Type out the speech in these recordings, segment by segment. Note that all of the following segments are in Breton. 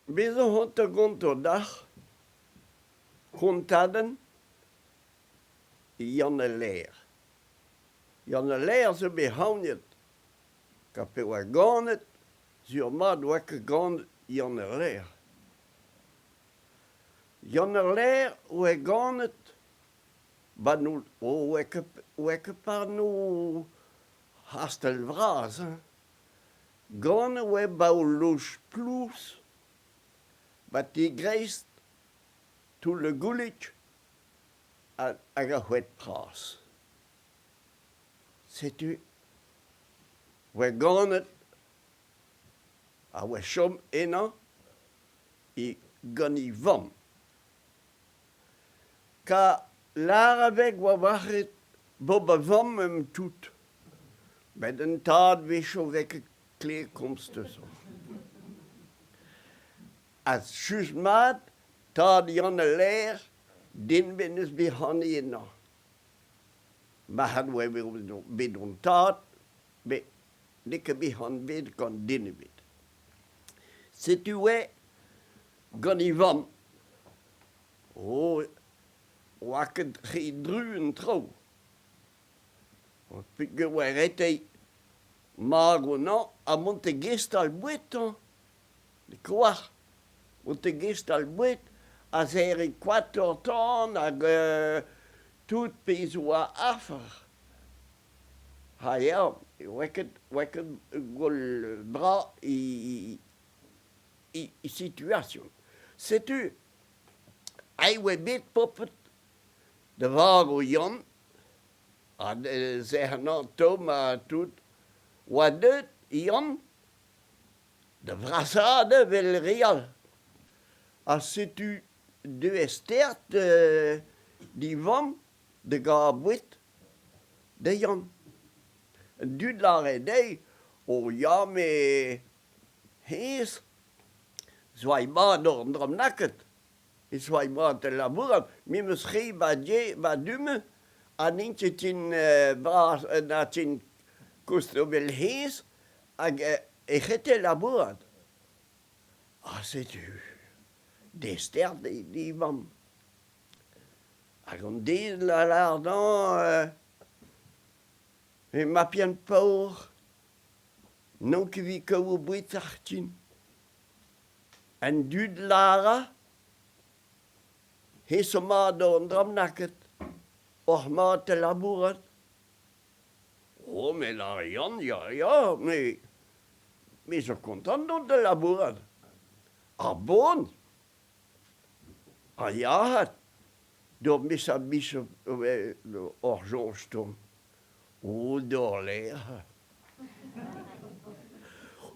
Bezañ on da gontañ deoc'h kontadenn Yann al Laer. Yann al Laer zo bet c'haoniet kar pe oa ganet sur-mat 'oa ket ganet Yann al Laer. Yann al Laer oa ganet 'ba oa ket oa ket par 'no c'hastell vras hein. Gant e oa 'ba ul loj plouz 'ba ti-greiz Toull y Goulig hag ar c'hoad bras. Setu oa ganet ha oa chom ennañ gant e vamm. Ka lâr a vez oa war-hed bob a vamm em tout met an tad 'wechoù 'vez ket klevet komz deusañ. Ha just mat tad Yann al Laer den ebet n'eus bet hani ennañ. Marc'had oa bet hon tad met n'eo ket bet anvet gant den ebet. Setu oa gant e vamm. Oh, 'oa ket re dru an traoù. Peogwir 'oa ret dezhi magañ anezhañ ha mont da gestal boued hañ. Koar, mont da gestal boued ha serriñ koatoc'h tan hag tout pezh 'oa afer. Ha ya, 'oa ket 'oa ket gwall bra e e situation. Setu aet oa bet paotred da varo Yann ha serc'h-nañ tomm ha tout oa deuet Yann da vrasaat evel re all. Ha setu deuet stert d'e vamm da gaout boued da Yann. An dud 'lâre dezhi oh ya met Hennezh zo aet mat d'ober un dra bennaket, e zo aet mat da labourat, me 'meus re 'ba 'ba du-mañ ha n'int ket ken bras na ken kost evel hennezh hag e c'hete labourat. Ha setu destert eo d'e vamm. Hag an den a lâr dezhañ emañ pian paour. N'on ket evit kaout boued din. An dud 'lâra he zo mat an dra bennaket, oc'h mat da labourat. Oh, me 'lâre Yann, ya, ya, me, me zo kontant dont da labourat. Ar bon, ar yac'had, d'ur miz ha miz hor soñj tont. O dorler!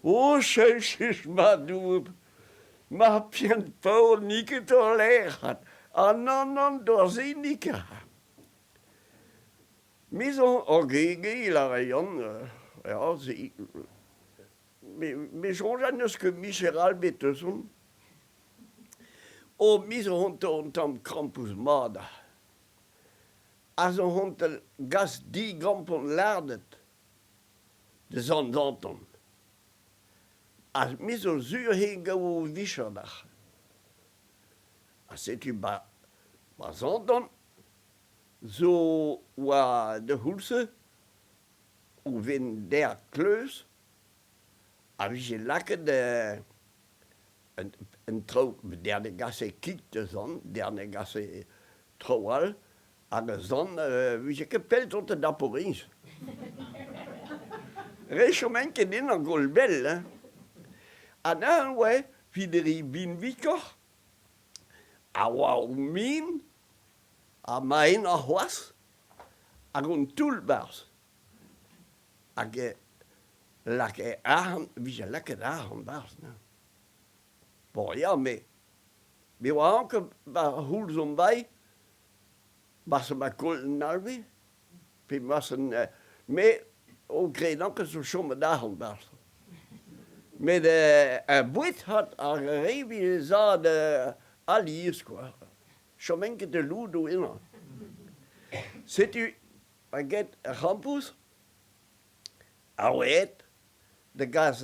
O cheñchus ma dour! Ma pian paour n'eo ket dorlec'hat! Ha nann, nann, d'hor-se n'eo ket. Me zo ur gege, lâre Yann, ya, se. Me soñj n'eus ket micher all bet eus on. O, me zo un tamm krampouezh mat. A zo hontel gas digampon lardet da Sant Anton. Ha me zo sur he gavo vicher dac'h. Ha setu ba, ba Zanton zo oa da c'houlz-se o ven der kleuz a vije lakaet un traoù der ne gase kig da zont, der ne gase traoù all, hag a zont vije ket pell dont da Poriz. Re choment ket din an goll bell hein. Ha neuze oa Fideri binvikoc'h a oa o min ha maen ar c'hoazh hag on toull 'barzh. Hag lakaet arc'hant, vije lakaet arc'hant 'barzh neuze. Bon ya, me me oa anket 'ba ar c'houlz on bailh, 'barzh ma koll an alve, pe 'barzh an me o gredan ket zo chomet arc'hant 'barzh. Met ar boued 'hat ar re 'vije zad alies kwa, choment ket da loudoù ennañ. Setu pa get ar c'hampus a oa aet da gas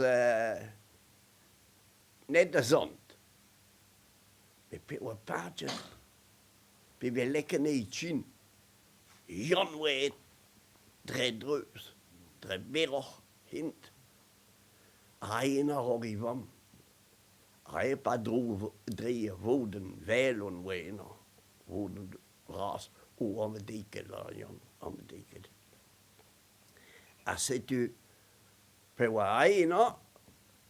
net da zont. Met pe oa padet, pe bet lakaet anezhi e-tchin, Yann oa aet dre dreuz, dre berroc'h hent, aet a-raok e vamm. Aet pa dro dre ar vodenn velon oa eno, vodenn vras, o anvet ket Yann, anvet ket. Ha setu pe oa aet eno,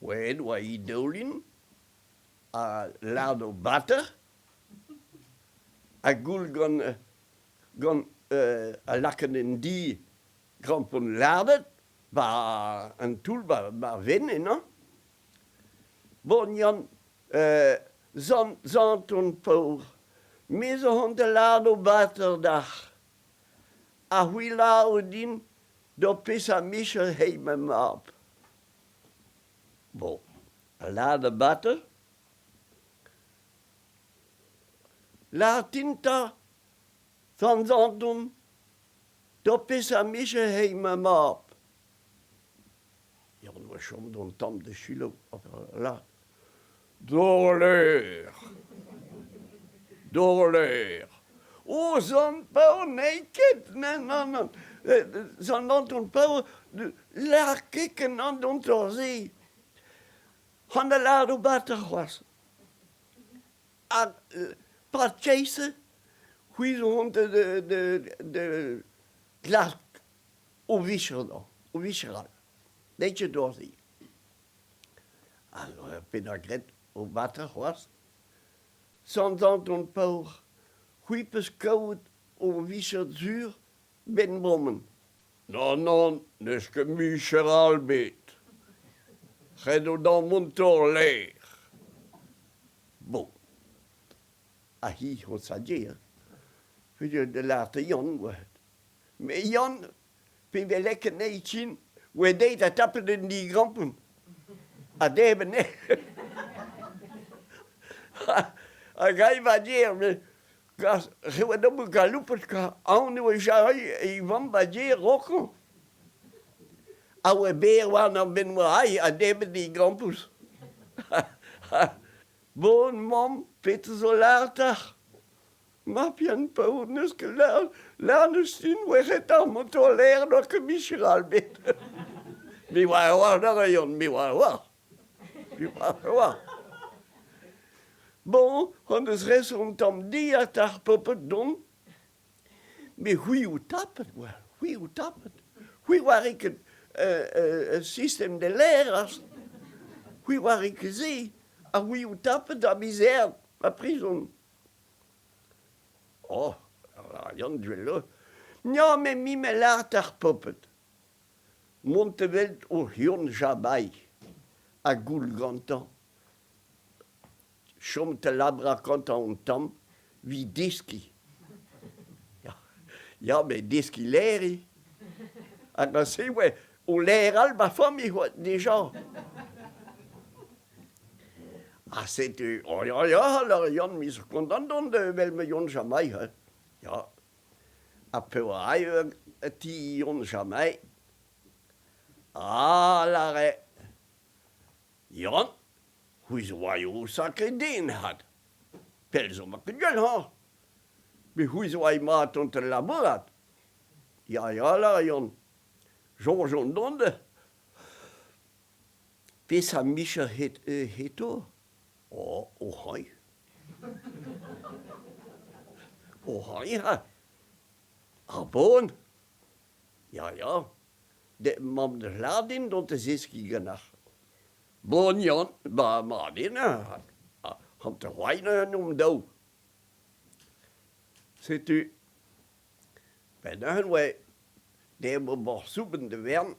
oa aet oa e daoulin ha lard o bater ha goull gant gant a lakaat en di krampon lardet 'ba an toull 'ba ar vein eno. Bon Yann, sant sant on paour, me zo 'hont da lâret o bater dac'h. Ha c'hwi 'lâro din d'ho peseurt micher eo ma mab. Bon, a lâr da bater. Lâr din 'ta, sant Anton, d'ho peseurt micher eo ma mab. Yann oa chomet un tamm da selaou lâret Dorler! Dorler! O sant paour n'eo ket! Nann, nann, nann! Sant Anton paour, lâr ket ken an dontor-se! C'hoant da lâret o bater c'hoazh. Ha pad keit-se, c'hwi zo 'vont da glask o vicher da, o vicher all. N'eo ket doc'h-se. Ha penaos graet o bater c'hoazh? Sant Anton paour, c'hwi 'peus kaout ho vicher sur 'benn bremañ. Nann, nann, n'eus ket micher all 'bet. Ret eo dezhañ mont war-lerc'h. Bon, ha hi o sadier, peogwir da lâret da Yann oa. Met Yann, pe vez anezhi ken, oa dezhi da tapet un digrampon. Ha debret anezhi. Hag eñ va ger, met Reoù ober galoupet kwa, aon eo e vamm ba ger rokañ. A oa berr warnañ 'benn oa aet ha debret e grampouezh. Bon, mamm, petra zo lâret dac'h? Ma pian paour n'eus ket lâret, lâret n'eus din oa ret ar motor-lêr n'oa ket micher all bet. Me oa a-walc'h da rayon, me oa a-walc'h. Me oa a-walc'h. Bon, hon eus reset un tamm dilhad ar paotr dont. Met c'hwi ho tapet, oa, c'hwi ho tapet. C'hwi 'oare ket sistem da laerezh. C'hwi 'oare ket se. Ha c'hwi ho tapet da mizer ha prizon. Oh, Yann Duello. Ya, met me me lâret ar paotr. Mont evel o Yann Jabailh ha goull gantañ. Chom da labourat gantañ un tamm evit deskiñ. Ya, ya met deskiñ lêriñ. Ha neuze e oa o lêral ma familh oa dija. Ha setu, oh ya, ya, alors Yann, me zo kontant dont evel ma Yann Jamai, hein. Ya. Ha peogwir eo ti Yann Jamai. Ah, lâre Yann, c'hwi zo aio sakre den 'hat. Pell zo 'ma ket gwell hañ. Met c'hwi zo aet mat ont da labourat. Ya, ya, lâre Yann. Soñj on dont da. Peseurt micher heto? Oh, o c'hoañ. O c'hoañ, ha. Ar bon. Ya, ya. Mamm da lâret din dont da zeskiñ ganeoc'h. Bon Yann, ba mat eo neuze. Hanter-c'hoañ neuze omp daou. Setu benn neuze oa debr boc'h soubenn da vern.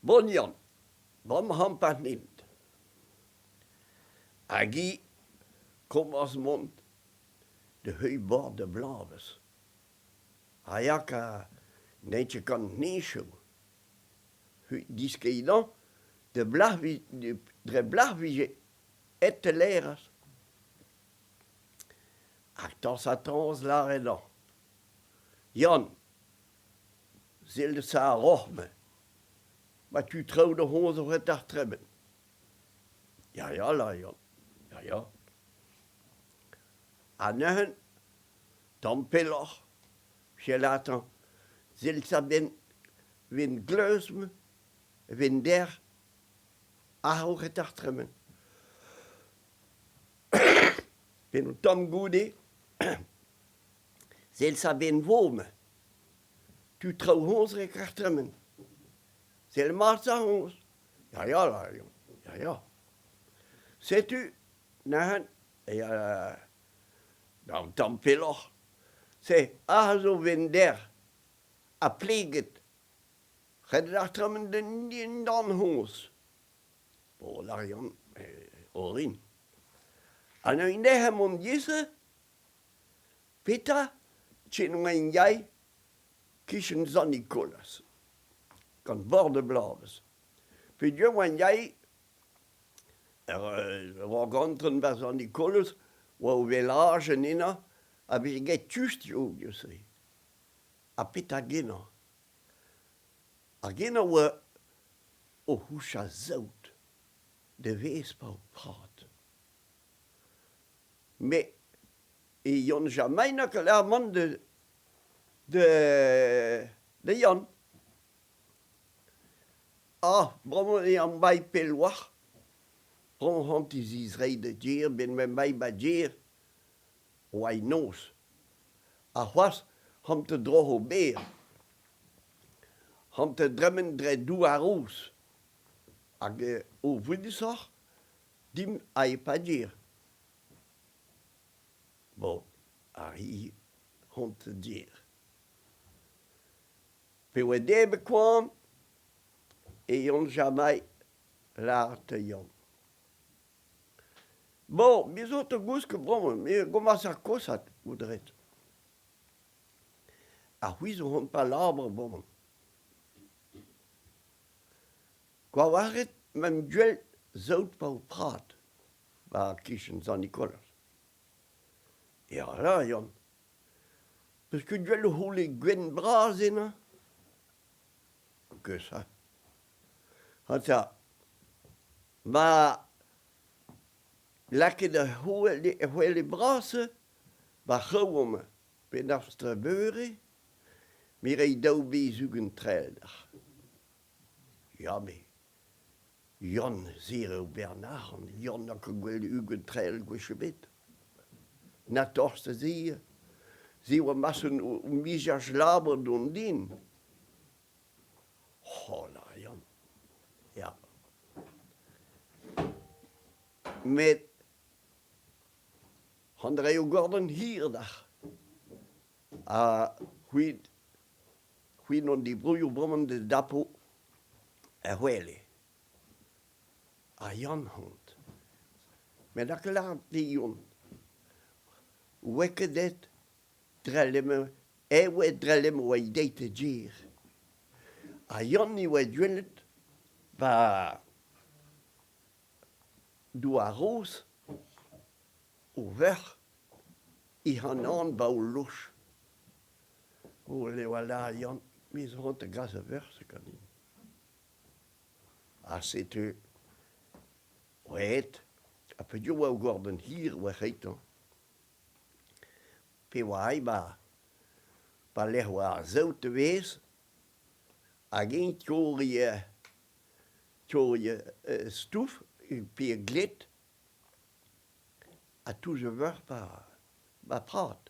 Bon Yann, mamm c'hamp an hent. Hag hi komañs mont da heuilh bord da bloavezh. Ha ya ka n'eo ket gant neñchoù. Diskeidañ da blac'h dre blac'h 'vije aet da laerezh. Hag tañs-ha-tañs lâret hañ. Yann, sell deus ar roc'h-mañ. Ma tu traoù da c'hoñz o ret ar tremen. Ya, ya, lâr Yann, ya, ya. Ha neuze, tamm pelloc'h, selañ sell benn 'vin gleuz-me, 'vin dec'h a-raok ar tremen. Benn un tamm goude, sell sa benn vo-me. Tu traoù hoñs rek ar tremen. Sell mat sa hoñs. Ya ya, ya ya. Setu neuze ya un tamm pelloc'h. Se aze zo 'vin dec'h ha pleget. Ret ar tremen dindan hoñs. Bon, lâr orin. Ha neuze nec'h mont diouzh petra tjen oaint yay kichen Sant-Nikolaz, gant bord ar bloavezh. Peogwir oaint yay ur gantren 'ba Sant-Nikolaz oa o velajenn eno ha veze graet just diouzh-se. Ha petra genañ? Ar genañ oa o c'houchañ saout da vezañ o prad. Met e Yann Jamainac a lâr mont da Yann. Ah, bremañ eo am bailh pell 'oac'h. Bremañ c'hoant e zizreiñ da gêr 'benn ma emañ ba gêr. Oa noz. Ha c'hoazh hanter-dro berr. Hanter-dremen dre douar-roz. Hag o vouedusoc'h dimp a-e-pad-hir. Bon, ar hi hanter-dir. Pe oa debret koan e Yann Jamai lâret da Yann. Bon, me zo te gousk bremañ, me gomañs ar kozhad, goudret. Ha c'hwi zo hon palabr bremañ. Kwa oaret me'm gwel saout pa ho prad, 'ba kichen Sant-Nikolaz. Ya, la, Yann. Peus ket gwell o c'houlenn gwenn bras eno? Keus ha. Ata, ma lakaet ar c'hwele bras 'ba c'hraou amañ, penaos tra beure, me 'ray daou bezh 20 trael deoc'h. Ya, me Yann se eo Bernard, Yann n'a ket gwell 20 trael gwech ebet. Na tost da se, se oa mason o mizaj labour dont din. Oh la Yann, ya. Met an eo gordon hir dac'h. Ha c'hwi c'hwi n'on dibrouilhoù bremañ da dapo er wele. Ha Yann hont. Met a lâret dit Yann, 'oa ket aet drell emañ eh oa drell emañ oa deit e gêr. Ha Yann e oa gwelet 'ba Douar-Roz o verc'h he c'hanan 'ba o loch. O voilà Yann, me zo c'hoant da gas ar verc'h-se ganin. Ha setu oaet ha peogwir oa o gordenn hir war c'heitañ. Pe oa aet 'ba 'ba lec'h oa ar saout e-maez hag eñ 'torriñ 'torriñ stouf pe gled ha touch a veuc'h 'ba 'ba prad.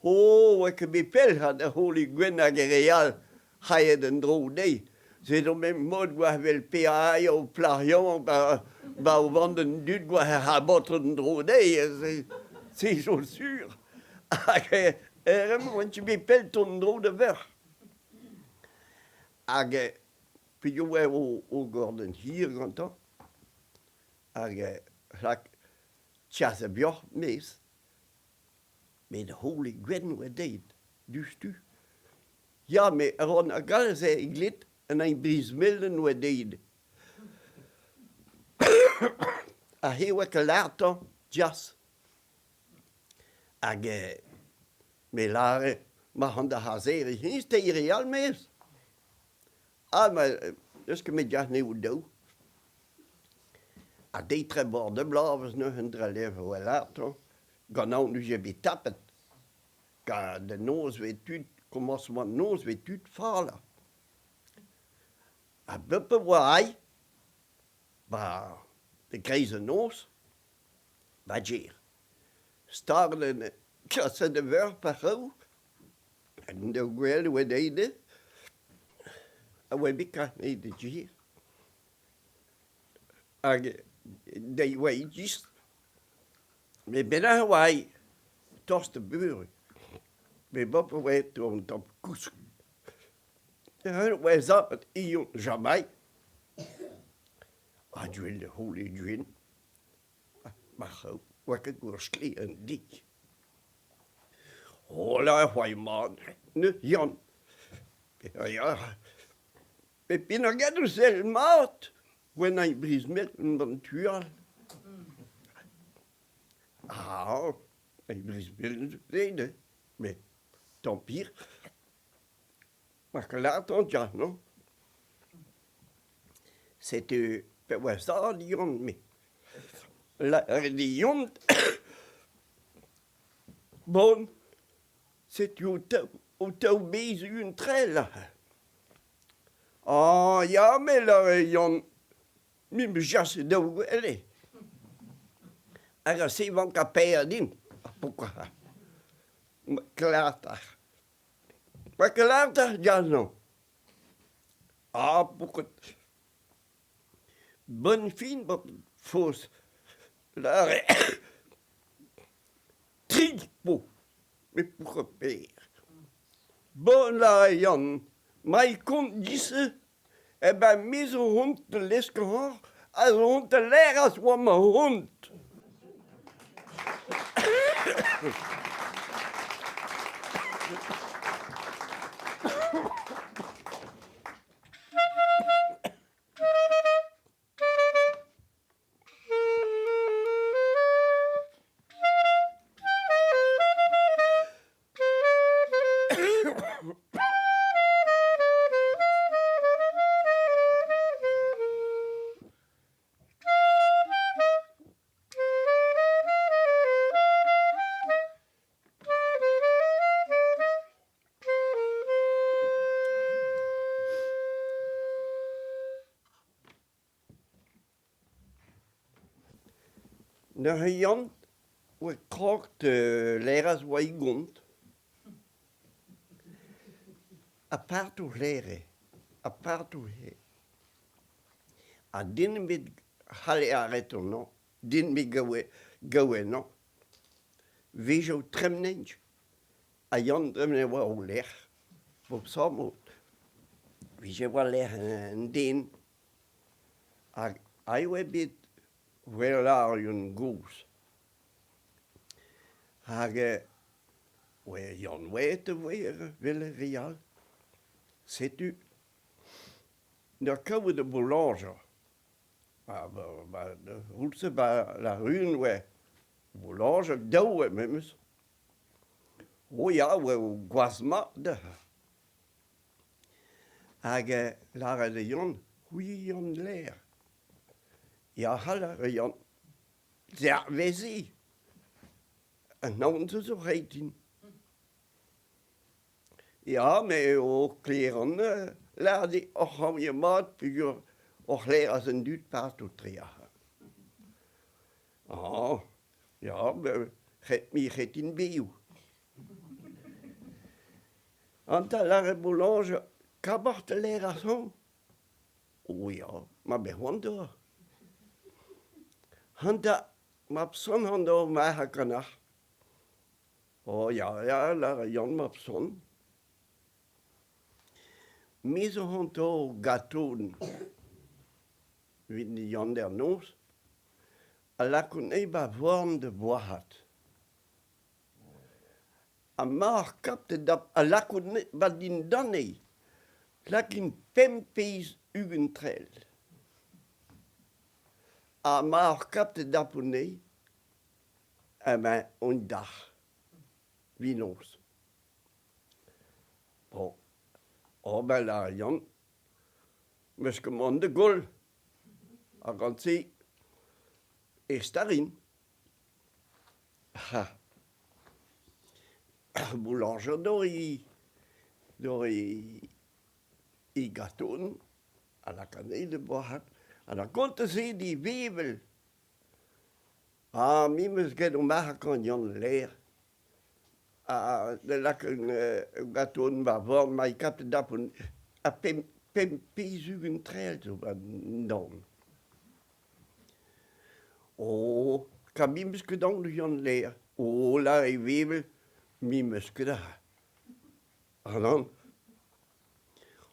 Oh, 'oa ket bet pell 'ha da c'houlenn gwenn hag ar re all c'haet en-dro dezhi. Se zo memes mod gwech 'vel PAI o plac'h yaouank 'ba o vandenn dud gwech ec'h a baotr en-dro dezhi, se zo sur. Hag emañ ket bet pell tont en-dro da verc'h. Hag peogwir o gordenn hir gantañ hag lak chas a bioc'h 'maez. Met holl gwenn oa dezhi diouzhtu. Ya, met a ran a galz eo eglet an hini brizh-melen oa dezhi. Ha he oa ket lârtañ jas. Hag me lâre ma c'han da c'hazeriñ hennezh teir real maez. Ah, ma n'eus ket met jas anezho daou. Ha deiz tre bord da bloavezh neuze un dra levr oa lârtañ. Gant aon 'vije bet tapet. Gant da noz 'vez tud, komañsement noz 'vez tud fall. Ha bep a oa aet 'ba e-kreiz an noz 'ba gêr. Stag kaset e veur pa c'hou, en deus gwelet e oa dezhe, a oa bet kaset da gêr. Hag dezhe oa e-giz met bennak e oa aet tost da beure. Met bep a oa aet un tamm kousk. Oa zapet hiziv jamai. Ha gwell da c'houlenn gwin. Ma c'haou 'oa ket gwall-sklaer an deiz. Hola c'hoari mat, neuze Yann. Ya, pep hini a gado sell mat, gwennañ brizh-mel gant tu all. Ah, brizh-mel met tant pis. Ma klaton ya, non? Setu pevar zad Yann-me. Lâret eo Yann bon, setu ho taou bez un trell aze. Ah ya, me 'lâre Yann, me 'm eus jas daou gwele. Hag a-se 'vank ar paeañ din, pourquoi? Klatañ. Ma ket lâret diazañ. Ah, pourquoi Bonne fin, faos lâret tri po, met pourquoi per? Bon lâret Yann, ma e kont dis-se, eh ben me zo hont da lesk-hoc'h a zo hont da laerazh war ma hont. Neuze Yann oa krog da laerazh war e gont. Ha partout 'laere, ha partout 'laere. Ha den ebet c'halle arreto 'nañ, den ebet gawe 'nañ. 'Vezh tremenet ha Yann tremenet war o lerc'h, bob sammo 'vije war-lerc'h un den. Hag aet oa bet gweladenn gozh. Hag oa Yann Waet a voe evel ar re all. Setu da kaout ar boulañjer. Ba c'houlz-se ba la run oa boulañjer daou oa memes. O ya oa gwazh mat dezhañ. Hag lâret eo Yann, c'hwi Yann Ler. Ya, lâret Yann, hervezi, an aon zo reiñ din. Ya, me o kleran lâret eo oc'h aozañ mat peogwir oc'h lâras an dud partout tre aze. Ah, ya, ret-me ret int bev. An tal ar boulañjer, kabac'h da lâr ar son ? O ya, ma bet c'hoant d'ober. Hanta, mab son han d'ober marc'h ganac'h. O ya, ya, lâr Yann mab son. Me zo c'hoant d'ober gatodenn evit Yann d'ar noz ha lakaat anezhi 'ba forn da boazhat. Ha mar kaptet da ha lakaat ba dindan eo, lakin pemp pezh 20 trell. Ha mar kaptet dapout anezhi, eh ben on dac'h, vinoz. Bon, ober a ra Yann, 'meus ket mont da goll, ha gant-se e starin. Ha ar boulañjer d'ober e gaton a laka anezhi da boazhat ha da gontañ-se d'e vevel. Ha me 'm eus graet o marc'h gant Yann Ler ha da lakaat ur gaton war vord ma e kapet dapout ha pemp pemp pezh ugent trael zo 'ba 'n dorn. Oh, ka me 'm eus ket aon Yann Ler. Oh là e vevel, me 'm eus ket aze. Ha nann.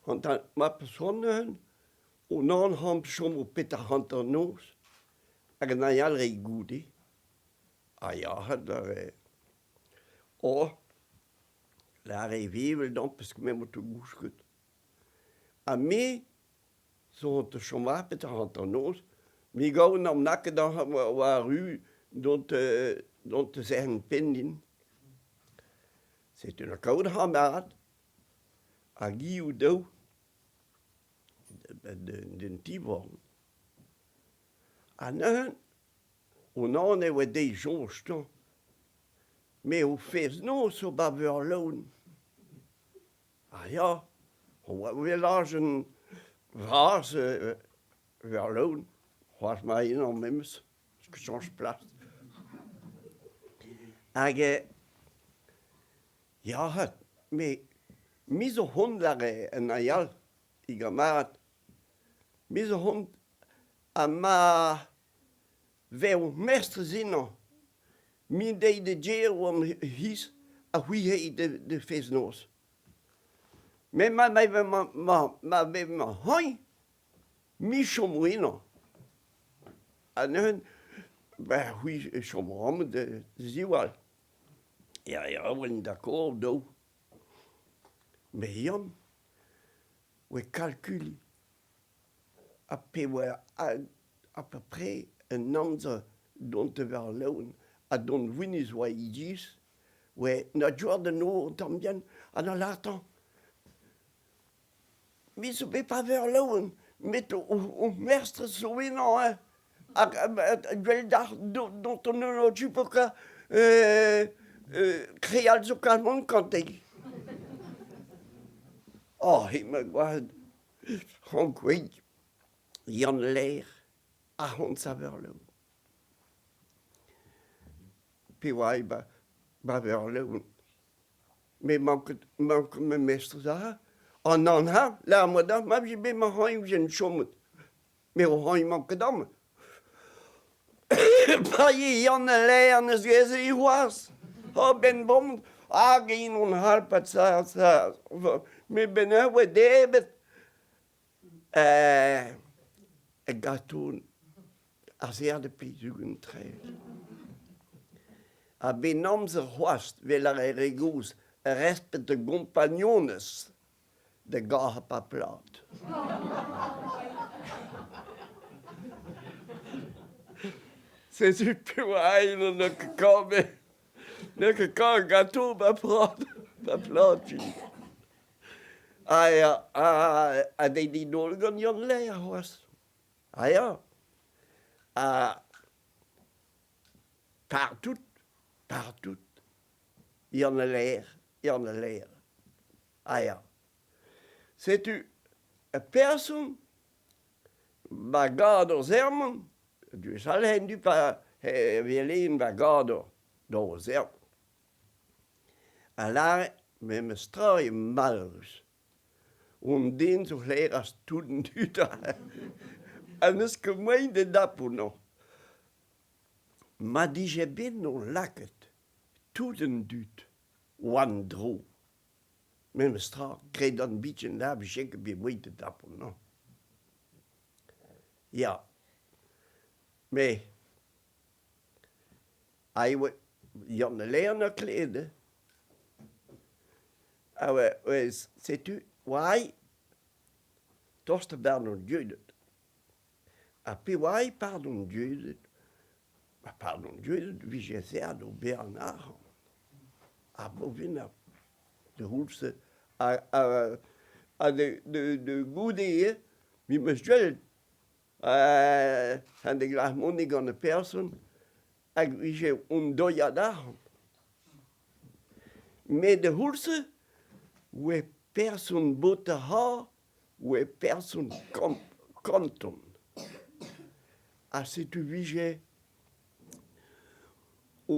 An ma peus neuze, on an chomo petra hanternoz hag an all reiñ goude. Ha ya, da oh, lâret e vevel dezhañ peus ket me'm boa gousket. Ha me zo o chom war petra hanternoz, me gav n'am lakaet war ru dont dont serren penn din. Setu lakaat c'hamarad hag i o-daou d'un ti-born. Ha neuze, unan e oa dezhi soñj tañ. Me ho fest-noz zo 'ba Veurlaoun. Ah ya, oa velajenn vras Veurlaoun, c'hoazh ma unan memes, chañch plas. Hag ya, me me zo 'hont war un all, e gamarad, me zo 'hont ha ma vev mestrez ennañ, me dei da gêr oan hiziv ha c'hwi eo da fest-noz. Met ma ma vez ma c'hoant, me chomo eno. Ha neuze, ben c'hwi chomo amañ da ziwall. Ya, ya, oan d'accord daou. Met Yann oa kalkuliñ ha pe oa à peu près un amzer dont e war-leun ha dont winizh oa e-giz oa na joa da nor un tamm bihan ha da lârtañ me zo bet pa veur laouen met ho mestr zo ennañ hein hag gwell dac'h dont an tu petra krial zo kalz gante. Oh hemañ gwad ankouaet Yann Ler ahont Saverlev. Pe oa eo 'ba 'ba Verlev. Me 'mañ ket 'mañ ket ma mestrez aze. An nann ha, lâr 'moa deoc'h ma vije bet ma c'hoant e vijen chomet. Met o c'hoant emañ ket amañ. Pa eo Yann Ler n'eus ket se c'hoazh. Oh benn bomm, hag int on c'halpad sa sa met benn eur oa debret. E gaton az ea da pezh-ugent traet. A-benn amzer c'hoazh 'vel ar re gozh, respet da gompagnonez da gac'hañ plat. Setu pevar n'eo ket kavet n'eo ket kavet ganto ma prad ma plad Ha ya, ha deiz didol gant Yann Ler c'hoazh. Ha ya, ha partout, partout, Yann Ler, Yann Ler. Ha ya. Setu ur person ba gador sermon, du salhen du pa velen ba gador d'o sermon. A lâre memes tra eo mallus. Hon den zo c'hleras tout an dud ha n'eus ket moaien da dapout 'nañ. Ma dije bet 'no lakaet tout an dud war an dro, memes tra, gredan biken na vije ket bet moaien da dapout 'nañ. Ya, met Ha e oa Yann Leon a klevet hein. Ha oa setu oa tost da bardon Dieuded. Ha pe oa pardon Dieuded, ba pardon Dieuded 'vije aet ober an arc'hant. Ha bobinañ d'ar c'houlz-se. Ha da goude eo, me 'meus gwelet an de glask mont gant ar person. Hag vije un doiad arc'hant. Met d'ar c'houlz-se oa person Botaha oa person kanton. Ha setu vije o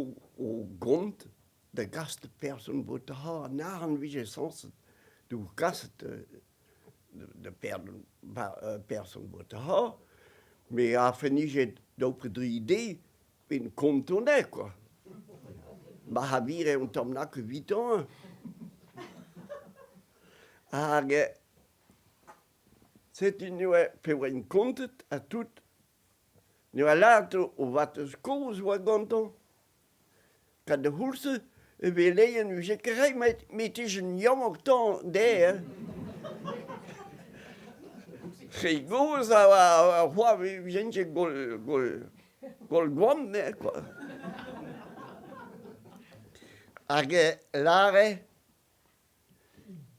gont da gas da person Botaha an arc'hant vije sañset da gaset da person Botaha me afen nije daou pe dri deiz En kontonet kwa. Ma c'havire un tamm nak evitañ. Hag setu neuze pe oa kontet ha tout. Ne oa lâret o vatezh kozh oa gantañ. Kad d'ar c'houlz-se e veleien 'vije ket ret met 'tijen yaouank tamm dezhe hein. Re gozh a oa c'hoazh e vijent ket gwall gwall gwall goant dezhe kwa. Hag e lâre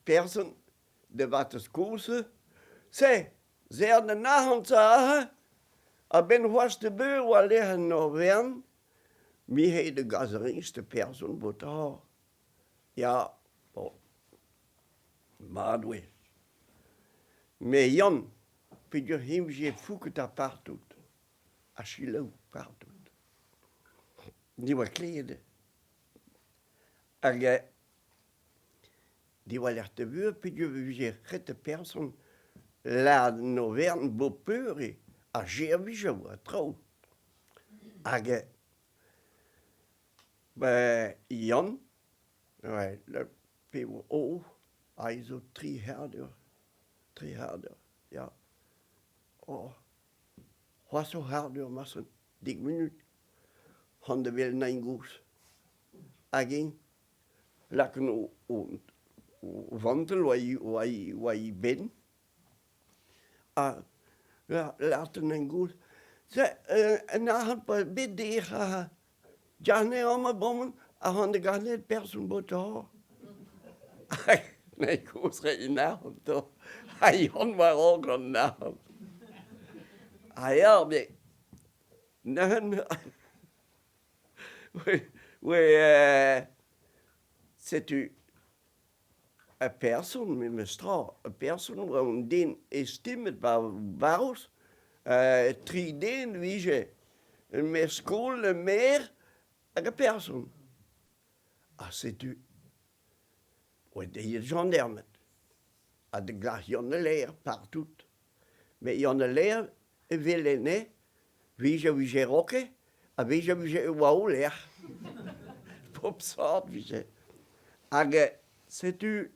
person da vatezh kozh-se, se, se an arc'hant-se aze, a-benn c'hoazh da beur 'oa lec'h en Auvergne, Me eo da gas dreist person Botard. Ya, bon, mat oe. Me Yann, peogwir him 'vije fouket ar partout, ha selaou partout. Ne oa klevet. Hag diwar-lerc'h da veur peogwir e vije ret person lâret an overn bep peure ha servij a oa traoù. Hag ben Yann, ouais, pe o, aze zo tri c'hard eur, tri c'hard eur, ya. Oh, c'hoazh ur c'hard eur marteze, dek munut, c'hoant da welet nain gozh. Hag eñ lakaat o vantell war e benn ha lâret an gozh se un arc'hant bet dec'h ha Jarne amañ bremañ a ran da ganet person Botard. Me kozh reiñ arc'hant 'to ha Yann war-raok an arc'hant. Ha ya, met neuze oe setu ur person memes tra, ur person oa un den estimet 'ba barrouz, tri den 'vije, un maer-skol, un maer hag ur person. Ha setu oa dezhi jañdarmed ha da glask Yann al Laer partout. Met Yann al Laer e welen 'vije 'vije roke ha 'vije 'vije oa o lec'h. Pop sort 'vije. Hag setu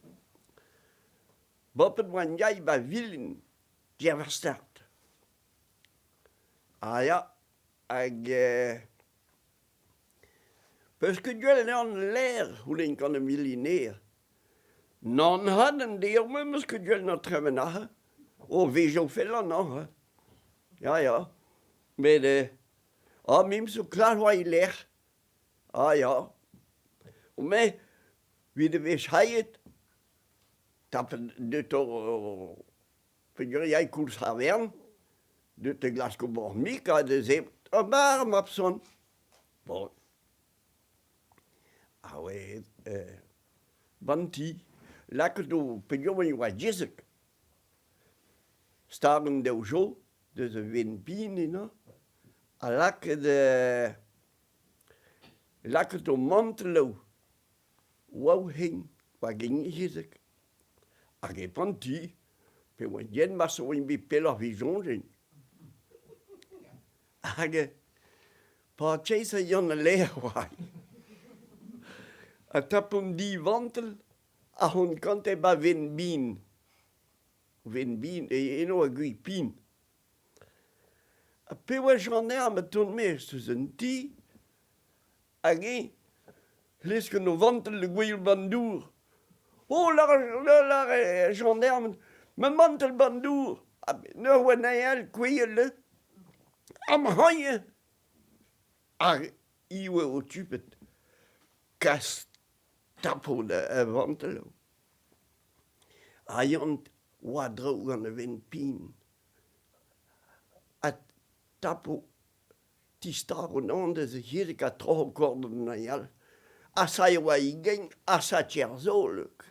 bopet 'oa 'n 'ba vilin Gerverstert. Ah ya, hag peus ket gwell an laer c'houlenn gant ar miliner. Nann 'hat an deir-mañ 'meus ket gwell na tremen aze. O vezañ fellañ aze. Ya, ya. Met ah me 'm zo klask war e lerc'h. Ah ya. Me, 'vit e vez hailhet, tapet deut Peogwir e yay koulz ar wern, deut da glask ober mik ha da zebriñ ur bar mab-son. Bon. Ha oe 'ban ti, lakaet o peogwir e oa diaesek. Stag an daou jo deus a wenn bihan eno ha lakaet lakaet o mantelloù war o c'hein, war gein e c'hezeg. Hag e pan ti, pe oa yen marse oa bet pelloc'h evit soñjal. Hag pa chase Yann al Laer oa ha tapomp divantell a hon kante 'ba Wenn-Bin. Wenn-Bin, eno a gwir pin. Ha pe oa Jean-Herve ma tont maez eus an ti, Hag eñ lesket o vantell da gouezhañ 'ba an dour. Oh, lâre Jean-Herve, ma mantell 'ba an dour! Ha neuze oa anezhañ all kouezhet neuze. Ha ma c'hagn Hag hi oa okupet kas tapout ar vantell. Ha Yann oa draoù gant e benn pin. Ha tapo. Tistag an an deus hirik ha troc'h kordon an all. Ha sa e oa igen ha sa Tierzolek.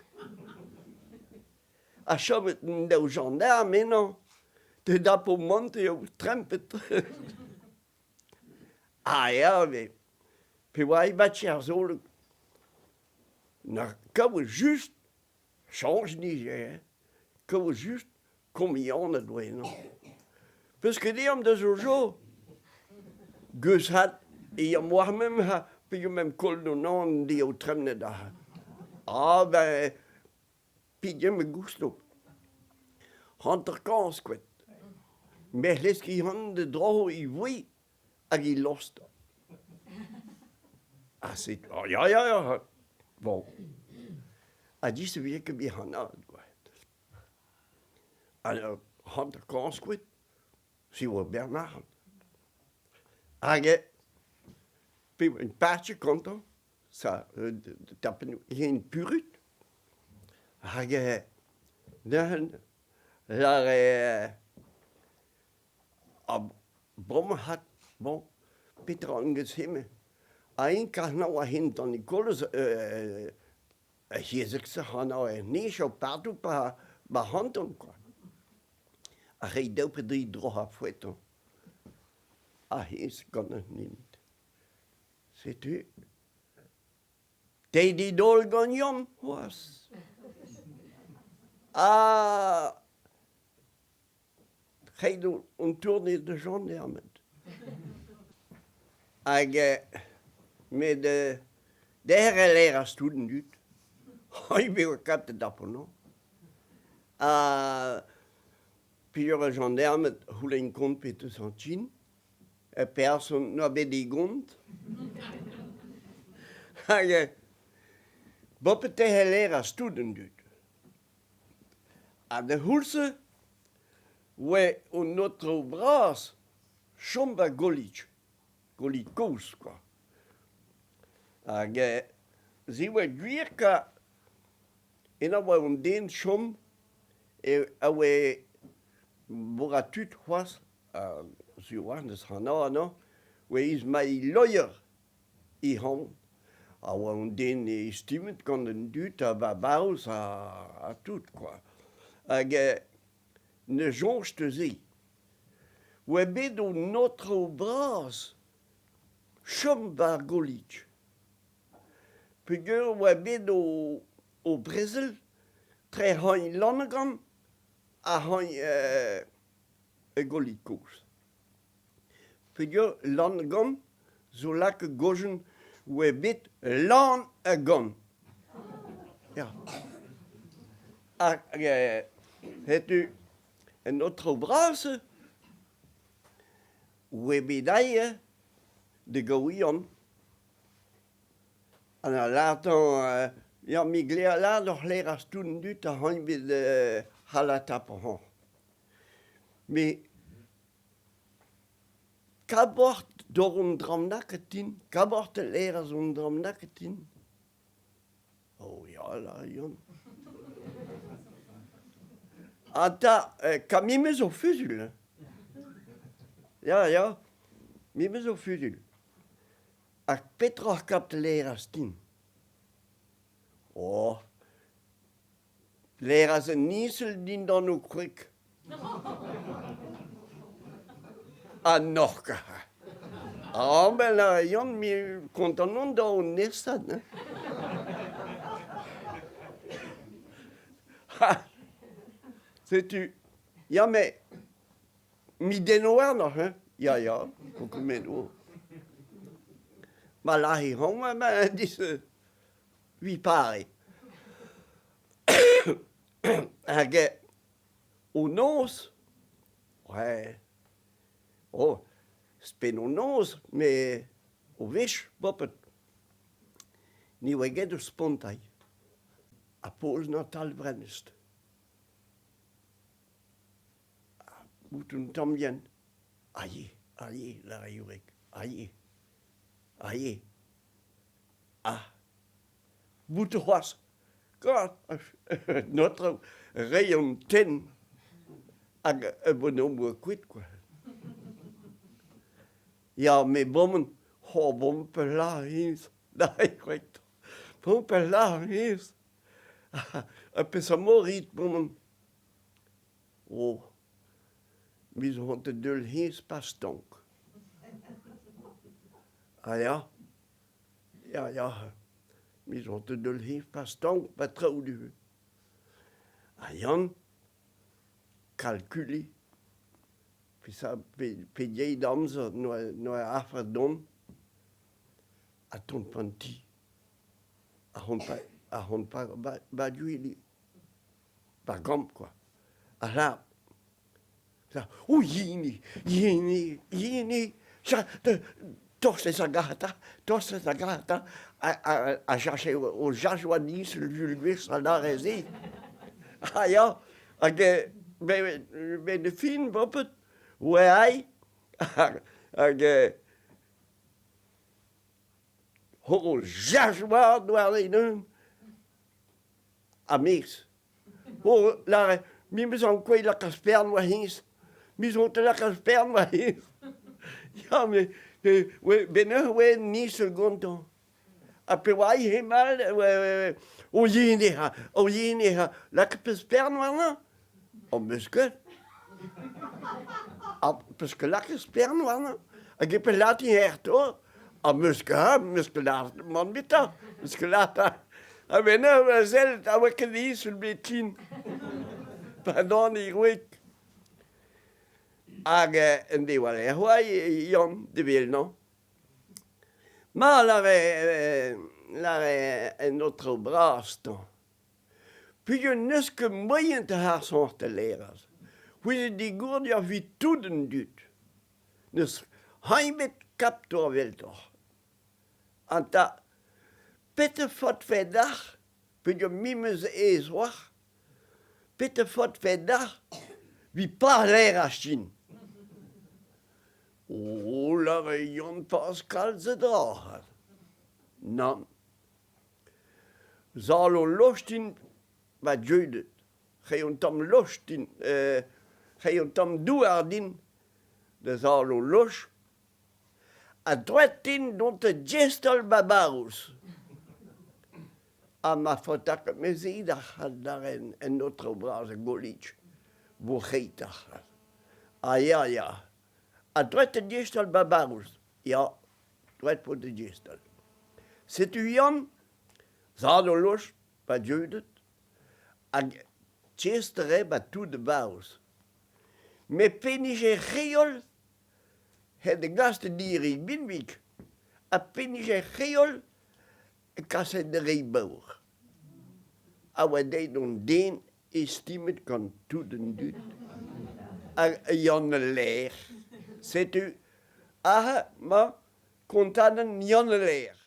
Ha chomet an daou gendarm eno, te dapo mont eo trempet. Ah ya, met pe oa e ba Tierzolek, na kaout just Chañs nije, hein, kaout just komianed oa eno. Peus ket ezhomm da soñjal? Geus hat e yam war mem ha peogwir mem koll an an dezho tremnet aze. Ah ben, pegen me gousto. 50 skoed. Me c'hleski han da dro e voe hag e lost. Ha setu, oh, ya, ya, ya. Bon. Ha dis e vije ket bihanaat, quoi. Ha 50 skoed, se oa Bernard. Hag pe un parti kontañ, sa tapen hen purut. Hag neuze lâre Ha bremañ 'hat, bon, petra an geus hemañ? Ha eñ karnañ oa hent an Nikolaz hiziv-se c'hanañ er nij o partout pa 'ba c'hanton kwa. Ha reiñ daou pe dri droc'hañ foetañ. Ha hennezh gant an hent. Setu. Te didaol ganeomp c'hoazh. Ha Ret on tourne da jañdarmed. Hag met derc'hel e ras tout an dud. Oi me oa katet ar ponañ. Ha peogwir ar jañdarmed c'houlenn kont pe deus an Chin, e person n'oa bet e gont. Hag bopet derc'hel e ras tout an dud. Ha d'ar c'houlz-se oa an aotrou bras chom ba Golig, Golig kozh kwa. Hag se oa gwir ka eno oa un den chom a oa bourra tud c'hoazh, ha sur 'oa n'eus c'hanañ amañ, oa Ismail Loyer E anv a oa un den estimet gant an dud ha barbarus ha tout kwa. Hag ne soñj deus se. Oa bet un aotrou bras chom 'ba ar Golig. Peogwir oa bet o brezel tre c'hoagn Lannegan ha c'hoagn e Golig kozh. Peogwir Lann-Gann zo lakaet gojenn oa bet lan a gann. Ya. Hag setu an aotrou bras oa bet aet da gaouian. Ha da lârtañ ya me 'glev lâret oc'h lâras tout an dud a c'hoant bet c'hallata p'oc'h. Met kaboc'h d'ober un dra bennaket din, kaboc'h da laerezh un dra bennaket din. Oh ya, lâr Yann. Ha 'ta, ka me 'meus ur fuzuilh hein. Ya, ya, me 'meus ur fuzuilh. Ha petra oc'h kap da laerezh din? Oh, Laeras un niñsel dindan ho kwreg. Ha n'oc'h ket. Ah ben là, Yann, me kontant on da ho nesañ. Hein. Ha, setu, ya mais mi denno warnoc'h, hein. Ya, ya, kokomenno. Ma lâri homañ, ben, dis, Ui pare. Hag o noz, ouais, oh, spen o noz, met o wech boped, ne oa ket ur spontailh. Ha poz Natal Brennest. Bout un tamm yen. Aie, aie, lâre Jurek, aie, aie. Ah! Bout c'hoazh God, notre reiñ an tenn hag un bonhomme oa kuit kwa. Ya, me bomen, oh bon pelah int, da gwreg. Bon pelah int. Ha peseurt mod rit bomen? Oh, me zo hont deul hennezh pas stank. Ah ya, ya ya, me zo hont deul hennezh pas stank ba traoù du. Ha Yann, kalkuliñ, pegeit amzer 'noa afer dont ha tont 'ban ti. Ar c'hont pa gwili. Bar gambr kwa. Ha lâr, oh hini, hini, hini, tost ez a gata, tost ez a gata, a jache o jach oa niz Jules Gwez a lâre se. Ah ya, hag ben de fin bopet, oa ai, hag o jach oa war e-unan. A-maez. Oh, lâret, me 'meus ankouaet lakaat spern war hennezh. Me zo te lakaat spern war hennezh. Ya, met ben eur oa niz gantañ. Ha pe oa he mal, o yen eo, o yen eo, lakaet peus spern warnañ? Oh, 'meus ket. Ha peus ket lakaet spern warnañ? Hag e pelat eo 'to? Ha 'meus ket, 'meus ket lâret mann 'vitañ, 'meus ket lâret. Ha ben eur sell a oa ket disul bet kin. Pardon, e gwreg. Hag en devoa war-lerc'h oa Yann de Velnañ. Ma lâre lâre en aotrou bras 'tañ. Peogwir n'eus ket moaien da harzañ da laerazh. C'hwi digourdiañ evit tout an dud. N'eus hañ ebet kaptor eveldoc'h. Enta, petra faotfe deoc'h peogwir me 'm eus aes oac'h, petra faotfe deoc'h evit pas laerezh din? O, lâre Yann pas kalz a dra avat. Nann. Sal o lost din va deuet. Reiñ un tamm loch din, reiñ un tamm douar din da sal o loch ha droet din dont da jestal ma barrouz. Ha ma faota ket me se da c'had en aotrou bras a Golig, vo ret ar c'had. Ah ya, ya. Ha droet da jestal ma barrouz, ya, droet vo da jestal. Setu Yann, zad o loch, pa deuet, hag chest re ba tout barrouz. Met p'en-dije reol he da gas da diri binvig ha p'en-dije reol e kase da reiñ baour. A oa deuet an den estimet gant tout an dud. Hag Yann al Laer. Setu aze 'mañ kontadenn Yann al Laer.